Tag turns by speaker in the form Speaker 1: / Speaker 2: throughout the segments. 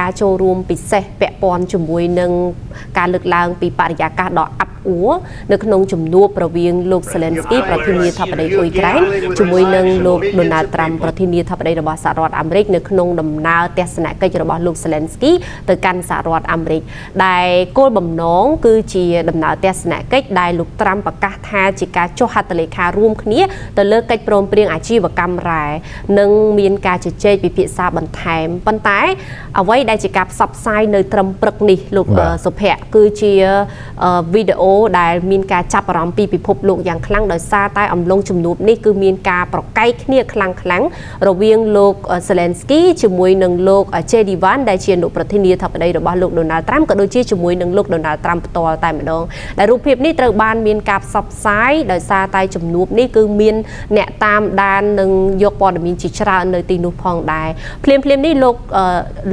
Speaker 1: ការចូលរួមពិសេសពាក់ព័ន្ធជាមួយនឹងការលើកឡើងពីបរិយាកាសដ៏អាប់អួរនៅក្នុងជំនួបរវាងលោកសេលេនស្គីប្រធានាធិបតីអ៊ុយក្រែនជាមួយនឹងលោកដូណាល់ត្រាំប្រធានាធិបតីរបស់សហរដ្ឋអាមេរិកនៅក្នុងដំណើរទស្សនកិច្ចរបស់លោកសេលេនស្គីទៅកាន់សហរដ្ឋអាមេរិកដែលគោលបំណងគឺជាដំណើរទស្សនកិច្ចដែលលោកត្រាំប្រកាសថាជាការចុះហត្ថលេខារួមគ្នាទៅលើកិច្ចព្រមព្រៀងអាជីវកម្មរ៉ែនិងមានការជជែកពិភាក្សាបន្ថែមប៉ុន្តែអ្វីដែលជាការផ្សព្វផ្សាយនៅត្រឹមព្រឹកនេះលោកសុភ័ក្រគឺជាវីដេអូដែលមានការចាប់អារម្មណ៍ពីពិភពលោកយ៉ាងខ្លាំងដោយសារតែអំឡុងជំនួបនេះគឺមានការប្រកែកគ្នាខ្លាំងខ្លាំងរវាងលោកសេលេនស្គីជាមួយនឹងលោកជេឌីវ៉ានដែលជាអនុប្រធានាធិបតីរបស់លោកដូណាល់ត្រាំក៏ដូចជាជាមួយនឹងលោកដូណាល់ត្រាំផ្ទាល់តែម្ដងដែលរូបភាពនេះត្រូវបានមានការផ្សព្វផ្សាយដោយសារតែជំនួបនេះគឺមានអ្នកតាមដាននិងយកព័ត៌មានជាច្រើននៅទីនោះផងដែរភ្លាមភ្លាមនេះលោក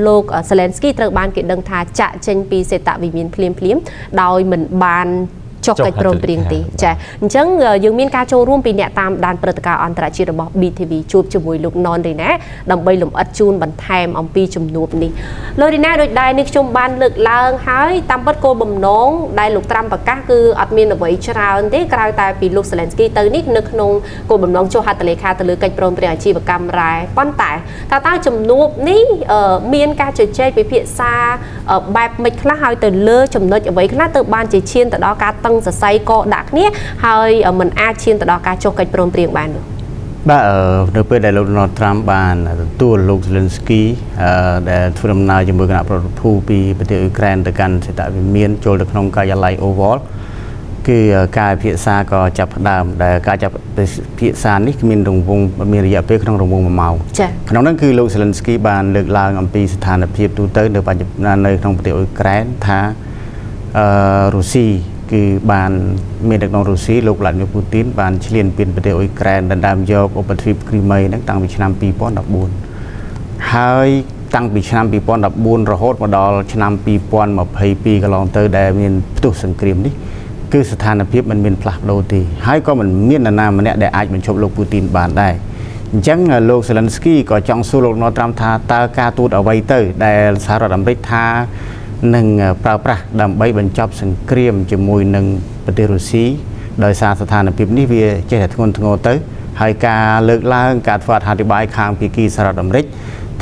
Speaker 1: លោកសេលេនស្គីត្រូវបានគេដឹងថាចាក់ចេញពីសេតវិមានភ្លាមភ្លាមដោយមិនបានចុះកិច្ចព្រមព្រៀងទេចាអញ្ចឹងយើងមានការចូលរួមពីអ្នកតាមដានព្រឹត្តិការណ៍អន្តរជាតិរបស់ BTV ជួបជាមួយលោកណនរីណាដើម្បីលម្អិតជូនបន្ថែមអំពីជំនួបនេះលោករីណាដោយដែរនេះខ្ញុំបានលើកឡើងហើយតាមពិតគោលបំណងដែលលោកត្រាំប្រកាសគឺអត់មានអ្វីច្រើនទេក្រៅតែពីលោកសេលេនស្គីទៅនេះនៅក្នុងគោលបំណងចុះហត្ថលេខាទៅលើកិច្ចព្រមព្រៀងអាជីវកម្មរ៉ែប៉ុន្តែតើជំនួបនេះមានការជជែកពិភាក្សាបែបមិនខ្លះហើយទៅលើចំណុចអ្វីខ្លះទៅបានជាឈានទៅដល់ការតឹងសរសៃកដាក់គ្នាហើយមិនអាចឈានទៅដល់ការចុះកិច្ចព្រមព្រៀងបាននោះ
Speaker 2: បាទនៅពេលដែលលោកដូណាល់ត្រាំបានទទួលលោកសេលិនស្គីដែលធ្វើដំណើរជាមួយគណៈប្រតិភូពីប្រទេសអ៊ុយក្រែនទៅកាន់សេតវិមានចូលទៅក្នុងការិយាល័យអូវ៉លគឺការពិភាក្សាក៏ចាប់ផ្ដើមដែលការចាប់ពិភាក្សានេះគឺមានរង្វង់មានរយៈពេលក្នុងរង្វង់1ម៉ោងក្នុងនោះគឺលោកសេលិនស្គីបានលើកឡើងអំពីស្ថានភាពទូទៅនៅបច្ចុប្បន្ននៅក្នុងប្រទេសអ៊ុយក្រែនថារុស្ស៊ីគឺបានមានដឹកនាំរុស្ស៊ីលោកវ្លាឌីមៀរពូទីនបានឈ្លានពានប្រទេសអ៊ុយក្រែនដណ្ដើមយកឧបទ្វីបគ្រីមីហ្នឹងតាំងពីឆ្នាំ2014ហើយតាំងពីឆ្នាំ2014រហូតមកដល់ឆ្នាំ2022កន្លងទៅដែលមានផ្ទុះសង្គ្រាមនេះគឺស្ថានភាពមិនមានផ្លាស់ប្ដូរទេហើយក៏មិនមាននរណាម្នាក់ដែលអាចបញ្ឈប់លោកពូទីនបានដែរអញ្ចឹងលោកសេលិនស្គីក៏ចង់សួរលោកដូណាល់ត្រាំថាតើការទូតអ្វីទៅដែលសហរដ្ឋអាមេរិកថានឹងប្រើប្រាស់ដើម្បីបញ្ចប់សង្គ្រាមជាមួយនឹងប្រទេសរុស្ស៊ីដោយសារស្ថានភាពនេះវាចេះតែធ្ងន់ធ្ងរទៅហើយការលើកឡើងការធ្វើអត្ថាធិប្បាយខាងភាគីសហរដ្ឋអាមេរិក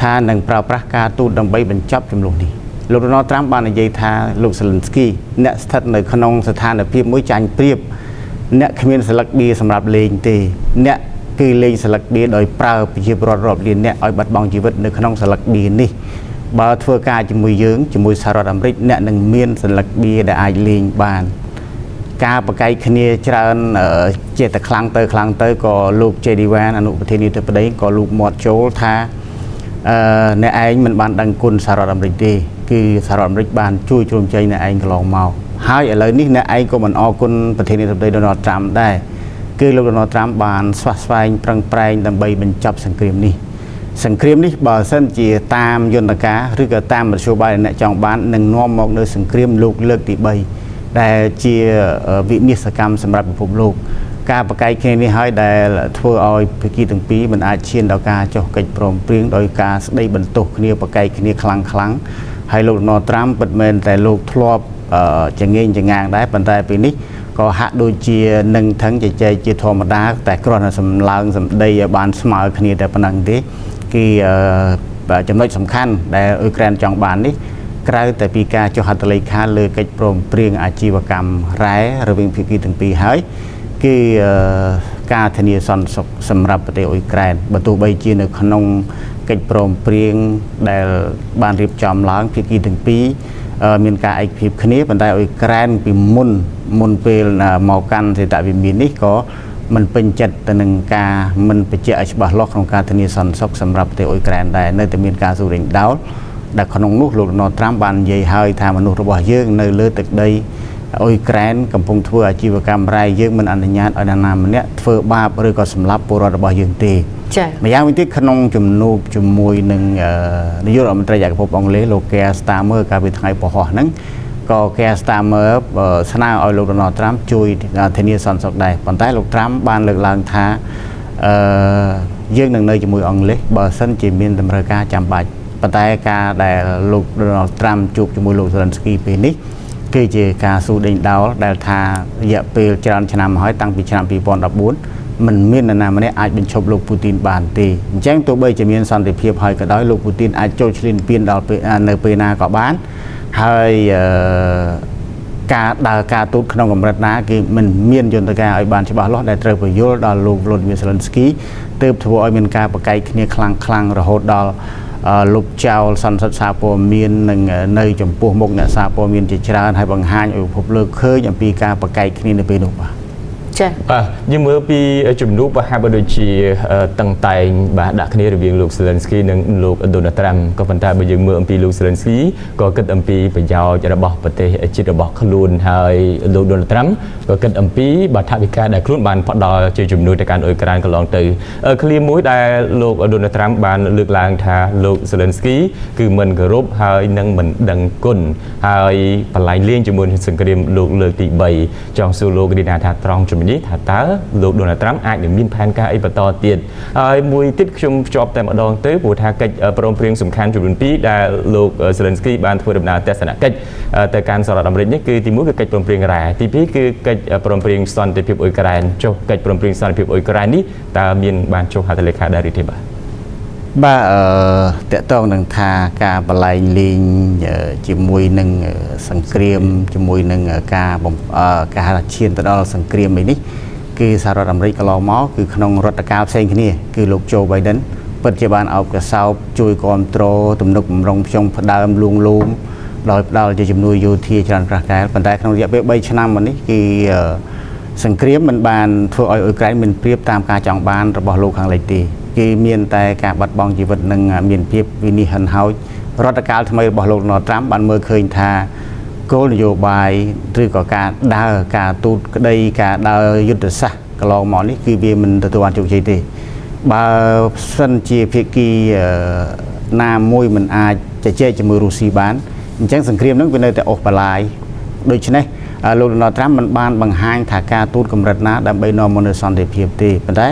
Speaker 2: ថានឹងប្រើប្រាស់ការទូតដើម្បីបញ្ចប់ចំនួននេះលោកដូណាល់ត្រាំបាននិយាយថាលោកសេលិនស្គីអ្នកស្ថិតនៅក្នុងស្ថានភាពមួយចាញ់ប្រៀបអ្នកគ្មានស្លឹកបៀសម្រាប់លេងទេអ្នកគឺលេងស្លឹកបៀដោយប្រើប្រជាពលរដ្ឋរាប់លានអ្នកឲ្យបាត់បង់ជីវិតនៅក្នុងស្លឹកបៀនេះបើធ្វើការជាមួយយើងជាមួយសហរដ្ឋអាមេរិកអ្នកនឹងមានសន្លឹកបៀដែលអាចលេងបានការប្រកែកគ្នាច្រើនចេះតែខ្លាំងទៅខ្លាំងទៅក៏លោកជេឌីវ៉ានអនុប្រធានាធិបតីក៏លោកមាត់ចូលថាអ្នកឯងមិនបានដឹងគុណសហរដ្ឋអាមេរិកទេគឺសហរដ្ឋអាមេរិកបានជួយជ្រោមជ្រែងអ្នកឯងកន្លងមកហើយឥឡូវនេះអ្នកឯងក៏មិនអរគុណប្រធានាធិបតីដូណាល់ត្រាំដែរគឺលោកដូណាល់ត្រាំបានស្វះស្វែងប្រឹងប្រែងដើម្បីបញ្ចប់សង្គ្រាមនេះសង្គ្រាមនេះបើសិនជាតាមយន្តការឬក៏តាមមធ្យោបាយដែលអ្នកចង់បាននឹងនាំមកនៅសង្គ្រាមលោកលើកទី3ដែលជាវិនាសកម្មសម្រាប់ពិភពលោកការប្រកែកគ្នានេះហើយដែលធ្វើឲ្យភាគីទាំងពីរមិនអាចឈានដល់ការចុះកិច្ចព្រមព្រៀងដោយការស្ដីបន្ទោសគ្នាប្រកែកគ្នាខ្លាំងខ្លាំងហើយលោកដូណាល់ត្រាំពិតមែនតែលោកធ្លាប់ចងេងចងាងដែរប៉ុន្តែពេលនេះក៏ហាក់ដូចជានឹងថឹងជជែកជាធម្មតាតែគ្រាន់តែសម្ឡើងសម្ដីឲ្យបានស្មើគ្នាតែប៉ុណ្្នឹងទេគឺចំណុចសំខាន់ដែលអ៊ុយក្រែនចង់បាននេះក្រៅតែពីការចុះហត្ថលេខាលើកិច្ចព្រមព្រៀងអាជីវកម្មរ៉ែរវាងភាគីទាំងពីរហើយគឺការធានាសន្តិសុខសម្រាប់ប្រទេសអ៊ុយក្រែនបើទោះបីជានៅក្នុងកិច្ចព្រមព្រៀងដែលបានរៀបចំឡើងភាគីទាំងពីរមានការឯកភាពគ្នាប៉ុន្តែអ៊ុយក្រែនពីមុនពេលមកកាន់សេតវិមាននេះក៏មិនពេញចិត្តទៅនឹងការមិនបញ្ជាក់ឲ្យច្បាស់លាស់ក្នុងការធានាសន្តិសុខសម្រាប់ប្រទេសអ៊ុយក្រែនដែរនៅតែមានការស៊ូដេញដោលដែលក្នុងនោះលោកដូណាល់ត្រាំបាននិយាយហើយថាមនុស្សរបស់យើងនៅលើទឹកដីអ៊ុយក្រែនកំពុងធ្វើអាជីវកម្មរ៉ែយើងមិនអនុញ្ញាតឲ្យនរណាម្នាក់ធ្វើបាបឬក៏សម្លាប់ពលរដ្ឋរបស់យើងទេ
Speaker 1: ចា៎
Speaker 2: ម្យ៉ាងវិញទៀតក្នុងជំនួបជាមួយនឹងនាយករដ្ឋមន្ត្រីចក្រភពអង់គ្លេសលោក Keir Starmer កាលពីថ្ងៃពហុហ្នឹងក៏ Keir Starmer ស្នើឲ្យលោកដូណាល់ត្រាំជួយធានាសន្តិសុខដែរប៉ុន្តែលោកត្រាំបានលើកឡើងថាយើងនឹងនៅជាមួយអង់គ្លេសបើសិនជាមានតម្រូវការចាំបាច់ ប៉ុន្តែការដែលលោក Donald Trump ជួបជាមួយលោក Zelensky ពេលនេះគឺជាការស៊ូដេញដោលដែលថារយៈពេលច្រើនឆ្នាំមកហើយតាំងពីឆ្នាំ2014មិនមាននរណាម្នាក់អាចបញ្ឈប់លោកពូទីនបានទេអញ្ចឹងទោះបីជាមានសន្តិភាពហើយក៏ដោយលោកពូទីនអាចចូលឈ្លានពានដល់ពេលនៅពេលណាក៏បានហើយការដើរការទូតក្នុងកម្រិតណាគេមិនមានយន្តការឲ្យបានច្បាស់លាស់ដែលត្រូវពន្យល់ដល់លោក Volodymyr Zelensky ទើបធ្វើឲ្យមានការប្រកែកគ្នាខ្លាំងខ្លាំងរហូតដល់លុបចោលសន្និសីទសារព័ត៌មាននិងនៅចំពោះមុខអ្នកសារព័ត៌មានជាច្រើនហើយបង្ហាញឲ្យពិភពលោកឃើញអំពីការប្រកែកគ្នានៅពេលនោះបាទ
Speaker 1: ចា៎
Speaker 3: បាទយើងមើលពីជំនួបប្រហាក់បីដូចជាតឹងតែងបាទដាក់គ្នារវាងលោក Zelensky និងលោក Donald Trump ក៏ប៉ុន្តែបើយើងមើលអំពីលោក Zelensky ក៏គិតអំពីប្រយោជន៍របស់ប្រទេសជាតិរបស់ខ្លួនហើយលោក Donald Trump ក៏គិតអំពីបាទថវិកាដែលខ្លួនបានផ្ដល់ជាជំនួយទៅកាន់អ៊ុយក្រែនកន្លងទៅឃ្លាមួយដែលលោក Donald Trump បានលើកឡើងថាលោក Zelensky គឺមិនគោរពហើយនិងមិនដឹងគុណហើយបន្លែងលេងជាមួយនឹងសង្គ្រាមលោកលើកទី3ចង់សួរលោករីណាថាត្រង់ចំណុចនេះថាតើលោក Donald Trump អាចនឹងមានផែនការអីបន្តទៀតហើយមួយទៀតខ្ញុំភ្ជាប់តែម្ដងទៅព្រោះថាកិច្ចព្រមព្រៀងសំខាន់ចំនួន2ដែលលោក Zelensky បានធ្វើដំណើរទស្សនកិច្ចទៅកាន់សហរដ្ឋអាមេរិកនេះគឺទី1គឺកិច្ចព្រមព្រៀងរ៉ែទី2គឺកិច្ចព្រមព្រៀងសន្តិភាពអ៊ុយក្រែនចុះកិច្ចព្រមព្រៀងសន្តិភាពអ៊ុយក្រែននេះតើមានបានចុះហត្ថលេខាដែរឬទេបាទ
Speaker 2: បាទអឺតកតងនឹងថាការបលែងលេងជាមួយនឹងសង្គ្រាមជាមួយនឹងការការឈានទៅដល់សង្គ្រាមអីនេះគឺសហរដ្ឋអាមេរិកកន្លងមកគឺក្នុងរដ្ឋកាលផ្សេងគ្នាគឺលោកโจ Biden ពិតជាបានអោបក្រសោបជួយគ្រប់គ្រងទំនុកបំរុងផ្ចុងផ្ដើមលួងលោមដោយផ្ដល់ជាជំនួយយោធាច្រើនក្រាស់កែលប៉ុន្តែក្នុងរយៈពេល3ឆ្នាំមកនេះគឺសង្គ្រាមមិនបានធ្វើឲ្យអ៊ុយក្រែនមានប្រៀបតាមការចង់បានរបស់លោកខាងលិចទេគេមានតែការបាត់បង់ជីវិតនិងមានភាពវិនិច្ឆ័យហិនហោចរដ្ឋកាលថ្មីរបស់លោក Donald Trump បានមើលឃើញថាគោលនយោបាយឬក៏ការដើរការទូតក្តីការដើរយុទ្ធសាស្ត្រកន្លងមកនេះគឺវាមិនទទួលបានជោគជ័យទេបើសិនជាភាគីណាមួយមិនអាចជជែកជាមួយរុស្ស៊ីបានអញ្ចឹងសង្គ្រាមនឹងវានៅតែអូសបន្លាយដូច្នេះលោក Donald Trump មិនបានបង្ហាញថាការទូតកម្រិតណាដើម្បីនាំមកនូវសន្តិភាពទេប៉ុន្តែ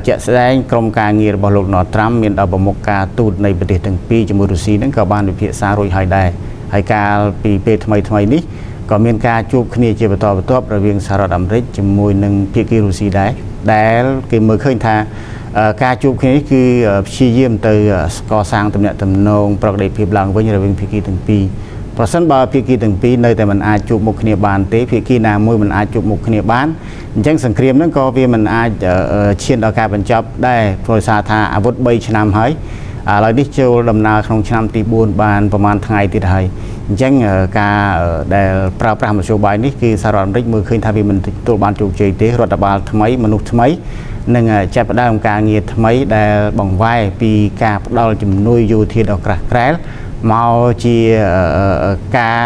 Speaker 2: ជាក់ស្ដែងក្រុមការងាររបស់លោក Donald Trump មានដល់ប្រមុខការទូតនៃប្រទេសទាំងពីរជាមួយរុស្ស៊ីនឹងក៏បានវិភាសារួចហើយដែរហើយកាលពីពេលថ្មីថ្មីនេះក៏មានការជួបគ្នាជាបន្តបន្ទាប់រវាងសហរដ្ឋអាមេរិកជាមួយនឹងភាគីរុស្ស៊ីដែរដែលគេមើលឃើញថាការជួបគ្នានេះគឺព្យាយាមទៅកសាងទំនាក់ទំនងប្រកបដោយភាពឡើងវិញរវាងភាគីទាំងពីរប្រសិនបើភាគីទាំងពីរនៅតែមិនអាចជួបមុខគ្នាបានទេភាគីណាមួយមិនអាចជួបមុខគ្នាបានអញ្ចឹងសង្គ្រាមហ្នឹងក៏វាមិនអាចឈានដល់ការបញ្ចប់ដែរព្រោះសារថាអាវុធ3ឆ្នាំហើយឥឡូវនេះចូលដំណើរក្នុងឆ្នាំទី4បានប្រហែលថ្ងៃទៀតហើយអញ្ចឹងការដែលប្រើប្រាស់មធ្យោបាយនេះគឺសហរដ្ឋអាមេរិកមើលឃើញថាវាមិនទទួលបានជោគជ័យទេរដ្ឋបាលថ្មីមនុស្សថ្មីនឹងចាប់ផ្ដើមការងារថ្មីដែលបង្វែរពីការផ្ដល់ជំនួយយោធាដ៏ក្រាស់ក្រែលមកជាការ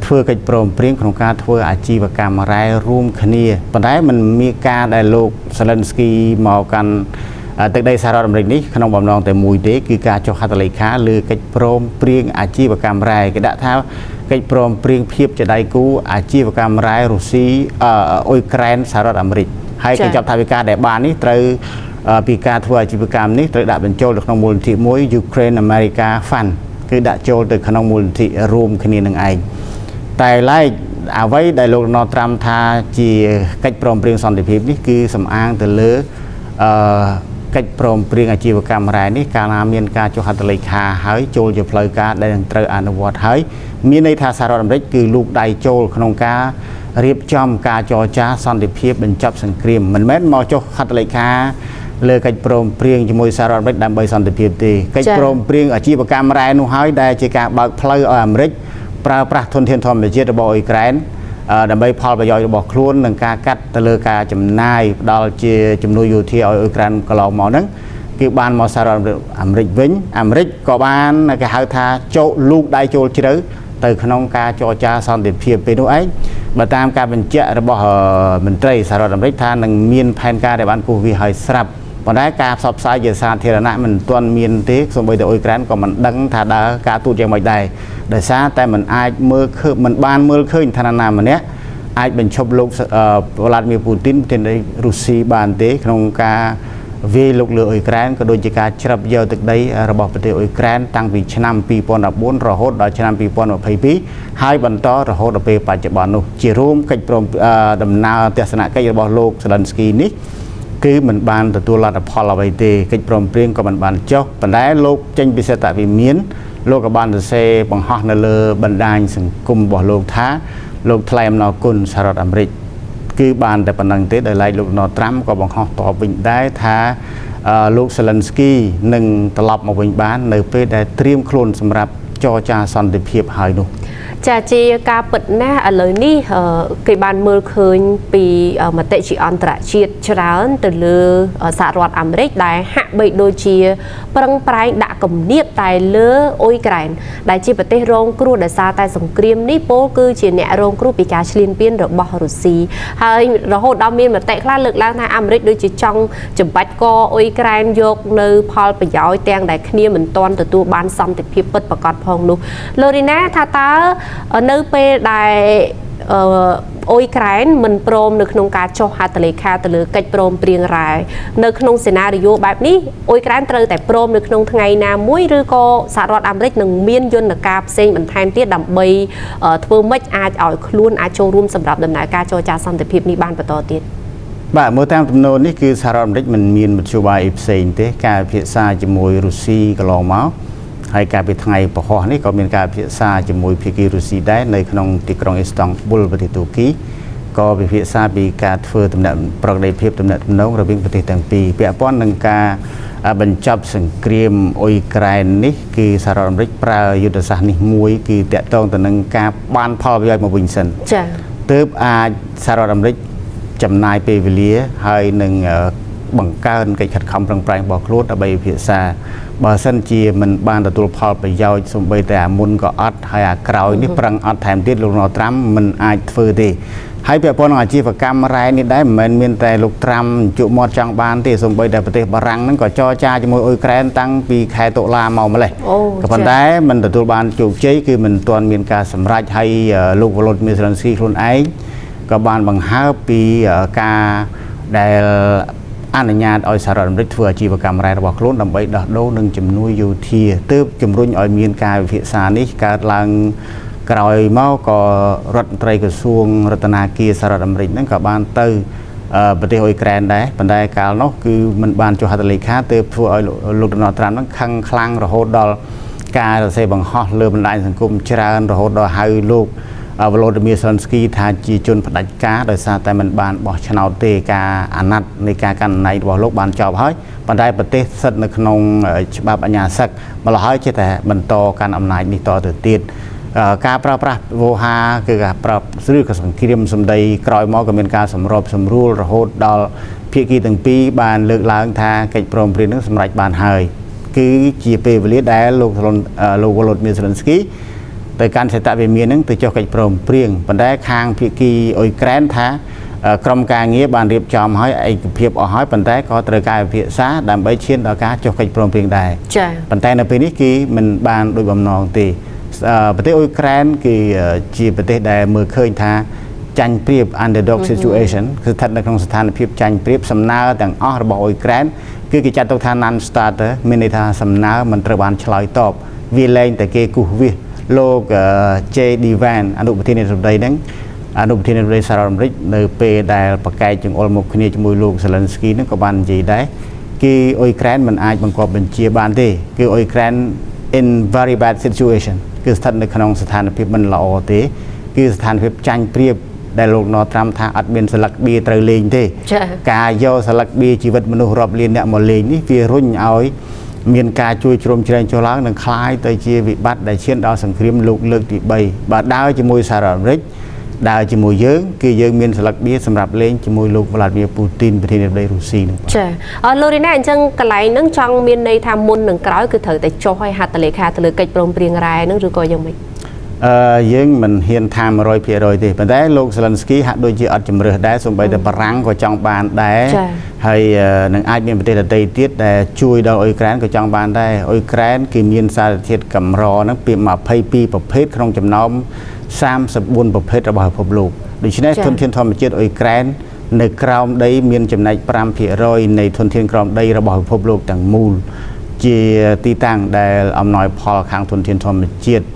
Speaker 2: ធ្វើកិច្ចព្រមព្រៀងក្នុងការធ្វើអាជីវកម្មរ៉ែរួមគ្នាប៉ុន្តែมันមានការដែលលោក Zelensky មកកាន់ទឹកដីសហរដ្ឋអាមេរិកនេះក្នុងបំណងតែមួយទេគឺការចុះហត្ថលេខាលើកិច្ចព្រមព្រៀងអាជីវកម្មរ៉ែគេដាក់ថាកិច្ចព្រមព្រៀងភាពជាដៃគូអាជីវកម្មរ៉ែរុស្ស៊ីអ៊ុយក្រែនសហរដ្ឋអាមេរិកហើយកញ្ចប់ថវិកាដែលបាននេះត្រូវពីការធ្វើអាជីវកម្មនេះត្រូវដាក់បញ្ចូលទៅក្នុងមូលនិធិមួយ Ukraine America Fund គឺដាក់ចូលទៅក្នុងមូលនិធិរួមគ្នានឹងឯងតែឡែកអ្វីដែលលោក Donald Trump ថាជាកិច្ចព្រមព្រៀងសន្តិភាពនេះគឺសំអាងទៅលើអឺកិច្ចព្រមព្រៀងអាជីវកម្មរ៉ែនេះកាលណាមានការចុះហត្ថលេខាហើយចូលជាផ្លូវការដែលនឹងត្រូវអនុវត្តហើយមានន័យថាសហរដ្ឋអាមេរិកគឺលូកដៃចូលក្នុងការរៀបចំការចរចាសន្តិភាពបញ្ចប់សង្គ្រាមមិនមែនមកចុះហត្ថលេខាលើកិច្ចព្រមព្រៀងជាមួយសហរដ្ឋអាមេរិកដើម្បីសន្តិភាពទេកិច្ចព្រមព្រៀងអាជីវកម្មរ៉ែនោះហើយដែលជាការបើកផ្លូវឲ្យអាមេរិកប្រើប្រាស់ធនធានធម្មជាតិរបស់អ៊ុយក្រែនដើម្បីផលប្រយោជន៍របស់ខ្លួននិងការកាត់ទៅលើការចំណាយផ្ដល់ជាជំនួយយោធាឲ្យអ៊ុយក្រែនកន្លងមកហ្នឹងគឺបានមកសហរដ្ឋអាមេរិកវិញអាមេរិកក៏បានគេហៅថាចូលលូកដៃចូលជ្រៅទៅក្នុងការចរចាសន្តិភាពពេលនោះឯងបើតាមការបញ្ជាក់របស់មន្ត្រីសហរដ្ឋអាមេរិកថានឹងមានផែនការដែលបានគូសវាឲ្យស្រាប់ប៉ុន្តែការផ្សព្វផ្សាយជាសាធារណៈមិនទាន់មានទេសូម្បីតែអ៊ុយក្រែនក៏មិនដឹងថាដើរការទូតយ៉ាងម៉េចដែរដោយសារតែមិនអាចមើលឃើញមិនបានមើលឃើញឋានៈម្នាក់អាចបញ្ឈប់លោកវ្លាឌីមៀរពូទីនប្រធានាធិបតីរុស្ស៊ីបានទេក្នុងការ វាយលុកលើអ៊ុយក្រែនក៏ដូចជាការច្រឹបយកទឹកដីរបស់ប្រទេសអ៊ុយក្រែនតាំងពីឆ្នាំ2014រហូតដល់ឆ្នាំ2022ហើយបន្តរហូតដល់ពេលបច្ចុប្បន្ននោះជារួមកិច្ចព្រមដំណើរទស្សនកិច្ចរបស់លោកសេលិនស្គីនេះគឺមិនបានទទួលលទ្ធផលអ្វីទេកិច្ចព្រមព្រៀងក៏មិនបានចុះប៉ុន្តែលោកចេញពីសេតវិមានលោកក៏បានសរសេរបង្ហោះនៅលើបណ្ដាញសង្គមរបស់លោកថាលោកថ្លែងអំណរគុណសហរដ្ឋអាមេរិកគឺបានតែប៉ុណ្្នឹងទេដោយឡែកលោកដូណាល់ត្រាំក៏បង្ហោះតបវិញដែរថាលោកសេលិនស្គីនឹងត្រឡប់មកវិញបាននៅពេលដែលត្រៀមខ្លួនសម្រាប់ចរចាសន្តិភាពហើយនោះ
Speaker 1: ចាជាការពិតណាស់ឥឡូវនេះគេបានមើលឃើញពីមតិជាអន្តរជាតិច្រើនទៅលើសហរដ្ឋអាមេរិកដែលហាក់បីដូចជាប្រឹងប្រែងដាក់គំនាបតែលើអ៊ុយក្រែនដែលជាប្រទេសរងគ្រោះដោយសារតែសង្គ្រាមនេះពោលគឺជាអ្នករងគ្រោះពីការឈ្លានពានរបស់រុស្ស៊ីហើយរហូតដល់មានមតិខ្លះលើកឡើងថាអាមេរិកដូចជាចង់ចំបាច់កអ៊ុយក្រែនយកនៅផលប្រយោជន៍ទាំងដែលគ្នាមិនទាន់ទទួលបានសន្តិភាពពិតប្រាកដផងនោះឡូរីណាថាតើនៅពេលដែលអ៊ុយក្រែនមិនព្រមនៅក្នុងការចុះហត្ថលេខាទៅលើកិច្ចព្រមព្រៀងរ៉ែនៅក្នុងសេណារីយ៉ូបែបនេះអ៊ុយក្រែនត្រូវតែព្រមនៅក្នុងថ្ងៃណាមួយឬក៏សហរដ្ឋអាមេរិកនឹងមានយន្តការផ្សេងបន្ថែមទៀតដើម្បីធ្វើម៉េចអាចឲ្យខ្លួនអាចចូលរួមសម្រាប់ដំណើរការចរចាសន្តិភាពនេះបានបន្តទៀត
Speaker 2: បាទមើលតាមទំនោរនេះគឺសហរដ្ឋអាមេរិកមិនមានមធ្យោបាយផ្សេងទេការពិភាក្សាជាមួយរុស្ស៊ីកន្លងមកហើយកាលពីថ្ងៃពហុនេះក៏មានការពិភាក្សាជាមួយភាគីរុស្ស៊ីដែរនៅក្នុងទីក្រុងអ៊ីស្តង់ប៊ុលប្រទេសទូគីក៏ពិភាក្សាពីការធ្វើទំនាក់ប្រកបភាពទំនាក់ទំនងរវាងប្រទេសទាំងពីរពាក់ព័ន្ធនឹងការបញ្ចប់សង្គ្រាមអ៊ុយក្រែននេះគឺសហរដ្ឋអាមេរិកប្រើយុទ្ធសាស្ត្រនេះមួយគឺតាក់ទងទៅនឹងការបានផលប្រយោជន៍មកវិញសិន
Speaker 1: ចា៎
Speaker 2: ទើបអាចសហរដ្ឋអាមេរិកចំណាយពេលវេលាហើយនឹងបង្កើនកិច្ចខិតខំប្រឹងប្រែងរបស់ខ្លួនដើម្បីពិភាក្សាបើសិនជាមិនបានទទួលផលប្រយោជន៍សូម្បីតែអាមុនក៏អត់ហើយអាក្រោយនេះប្រឹងអត់ថែមទៀតលោកដូណាល់ត្រាំមិនអាចធ្វើទេហើយពាក់ព័ន្ធនឹងអាជីវកម្មរ៉ែនេះដែរមិនមែនមានតែលោកត្រាំជក់មាត់ចង់បានទេសូម្បីតែប្រទេសបារាំងហ្នឹងក៏ចរចាជាមួយអ៊ុយក្រែនតាំងពីខែតុលាមកម្លេះក៏ប៉ុន្តែមិនទទួលបានជោគជ័យគឺមិនទាន់មានការសម្រេចហើយលោកវ៉ូឡូឌីមៀរសេលិនស្គីខ្លួនឯងក៏បានបង្ហើបពីការដែលអនុញ្ញាតឲ្យសហរដ្ឋអាមេរិកធ្វើអាជីវកម្មរ៉ែរបស់ខ្លួនដើម្បីដោះដូរនឹងជំនួយយោធាទើបជំរុញឲ្យមានការពិភាក្សានេះកើតឡើងក្រោយមកក៏រដ្ឋមន្ត្រីក្រសួងរតនាគារសហរដ្ឋអាមេរិកហ្នឹងក៏បានទៅប្រទេសអ៊ុយក្រែនដែរប៉ុន្តែកាលនោះគឺមិនបានចុះហត្ថលេខាទើបធ្វើឲ្យលោកដូណាល់ត្រាំហ្នឹងខឹងខ្លាំងរហូតដល់ការសរសេរបង្ហោះលើបណ្ដាញសង្គមច្រើនរហូតដល់ហៅលោកវ៉ូឡូឌីមៀរសេលិនស្គីថាជាជនផ្ដាច់ការដោយសារតែមិនបានបោះឆ្នោតទេការអាណត្តិនៃការកាន់អំណាចរបស់លោកបានចប់ហើយប៉ុន្តែប្រទេសស្ថិតនៅក្នុងច្បាប់អាជ្ញាសឹកម្ល៉េះហើយចេះតែបន្តកាន់អំណាចនេះតទៅទៀតការប្រើប្រាស់វោហាគឺការប្រើឬក៏សង្គ្រាមសម្ដីក្រោយមកក៏មានការសម្របសម្រួលរហូតដល់ភាគីទាំងពីរបានលើកឡើងថាកិច្ចព្រមព្រៀងនឹងសម្រេចបានហើយគឺជាពេលវេលាដែលលោកវ៉ូឡូឌីមៀរសេលិនស្គីទៅកាន់សេតវិមាននឹងទៅចុះកិច្ចព្រមព្រៀងប៉ុន្តែខាងភាគីអ៊ុយក្រែនថាក្រុមការងារបានរៀបចំឲ្យឯកភាពអស់ហើយប៉ុន្តែក៏ត្រូវការពិភាក្សាដើម្បីឈានដល់ការចុះកិច្ចព្រមព្រៀងដែរ
Speaker 1: ចា៎
Speaker 2: ប៉ុន្តែនៅពេលនេះគឺមិនបានដូចបំណងទេប្រទេសអ៊ុយក្រែនគឺជាប្រទេសដែលមើលឃើញថាចាញ់ប្រៀប underdog situation គឺស្ថិតនៅក្នុងស្ថានភាពចាញ់ប្រៀបសំណើទាំងអស់របស់អ៊ុយក្រែនគឺគេចាត់ទុកថា non starter មានន័យថាសំណើមិនត្រូវបានឆ្លើយតបវាលែងតែគេគូសវាសលោក J.D. Vance អនុប្រធានាធិបតីហ្នឹងអនុប្រធានាធិបតីសហរដ្ឋអាមេរិកនៅពេលដែលប្រកែកចង្អុលមុខគ្នាជាមួយលោកសេលិនស្គីហ្នឹងក៏បាននិយាយដែរគឺអ៊ុយក្រែនមិនអាចបង្គាប់បញ្ជាបានទេគឺអ៊ុយក្រែន in very bad situation គឺស្ថិតនៅក្នុងស្ថានភាពមិនល្អទេគឺស្ថានភាពចាញ់ប្រៀបដែលលោកណត្រាំថាអត់មានស្លឹកបៀត្រូវលេងទេការយកស្លឹកបៀជីវិតមនុស្សរាប់លានអ្នកមកលេងនេះវារុញឲ្យមានការជួយជ្រោមជ្រែងចុះឡើងនឹងคล้ายទៅជាវិបត្តិដែលឈានដល់សង្គ្រាមលោកលើកទី3បើដើរជាមួយសហរដ្ឋអាមេរិកដើរជាមួយយើងគឺយើងមានស្លឹកបៀសម្រាប់លេងជាមួយលោកវ្លាឌីមៀរពូទីនប្រធានាធិបតីរុស្ស៊ីនោះ
Speaker 1: ចា៎ឡូរីណាអញ្ចឹងកន្លែងហ្នឹងចង់មានន័យថាមុននឹងក្រោយគឺត្រូវតែចុះឲ្យហត្ថលេខាទៅលើកិច្ចព្រមព្រៀងរ៉ែហ្នឹងឬក៏យ៉ាងម៉េច
Speaker 2: យើងមិនហ៊ានថា100%ទេប៉ុន្តែលោកសេលិនស្គីហាក់ដូចជាអត់ជំរើសដែរសូម្បីតែបារាំងក៏ចង់បានដែរហើយនឹងអាចមានប្រទេសដទៃទៀតដែលជួយដល់អ៊ុយក្រែនក៏ចង់បានដែរអ៊ុយក្រែនគេមានសារធាតុកម្រហ្នឹងពី22ប្រភេទក្នុងចំណោម34ប្រភេទរបស់ពិភពលោកដូច្នេះធនធានធម្មជាតិអ៊ុយក្រែន នៅក្រោមដីមានចំណែក5%នៃធនធានក្រោមដីរបស់ពិភពលោកទាំងមូលជាទីតាំងដែលអំណោយផលខាងធនធានធម្មជាតិ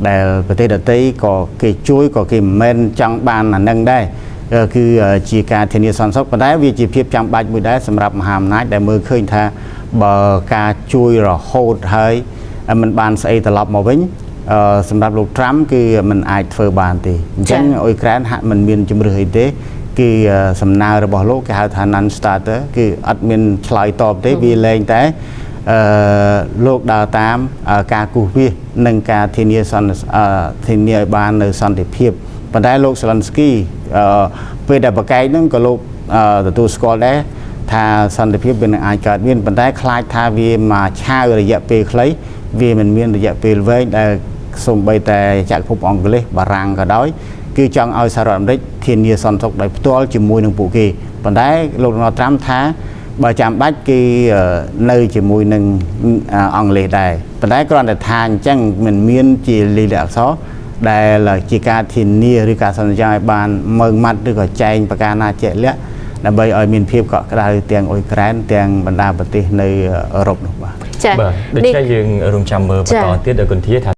Speaker 2: ដែលប្រទេសដទៃក៏គេជួយក៏គេមិនមែនចង់បានអានឹងដែរគឺជាការធានាសន្តិសុខប៉ុន្តែវាជាភាពចាំបាច់មួយដែរសម្រាប់មហាអំណាចដែលមើលឃើញថាបើការជួយរហូតហើយมันបានស្អីត្រឡប់មកវិញសម្រាប់លោកត្រាំគឺมันអាចធ្វើបានទេអញ្ចឹងអ៊ុយក្រែនហាក់មិនមានជំរឿសអីទេគឺសំណើរបស់លោកគេហៅថា non starter គឺអត់មានឆ្លើយតបទេវាលែងតែអឺលោកដើរតាមការគូសវាសនិងការធានាសន្តិធានាឲ្យបាននៅសន្តិភាពប៉ុន្តែលោកសេលិនស្គីពេលដែលប្រកែកហ្នឹងក៏លោកទទួលស្គាល់ដែរថាសន្តិភាពវានឹងអាចកើតមានប៉ុន្តែខ្លាចថាវាមកឆាវរយៈពេលខ្លីវាមិនមានរយៈពេលវែងដែលសូម្បីតែចក្រភពអង់គ្លេសបារាំងក៏ដោយគឺចង់ឲ្យសហរដ្ឋអាមេរិកធានាសន្តិសុខដោយផ្ទាល់ជាមួយនឹងពួកគេប៉ុន្តែលោកដូណាល់ត្រាំថាបើចាំបាច់គេនៅជាមួយនឹងអង់គ្លេសដែរប៉ុន្តែគ្រាន់តែថាអញ្ចឹងមិនមានជាលិលាអក្សរដែលជាការធានាឬការសន្យាឲ្យបានម៉ឺងម៉ាត់ឬក៏ចែងប្រការណាជាក់លាក់ដើម្បីឲ្យមានភាពកក់ក្ដៅទាំងអ៊ុយក្រែនទាំងបណ្ដាប្រទេសនៅអឺរ៉ុបនោះបាទ
Speaker 1: ចា៎
Speaker 3: បាទដូច្នេះយើងរងចាំមើលបន្តទៀតដល់គុនធាថា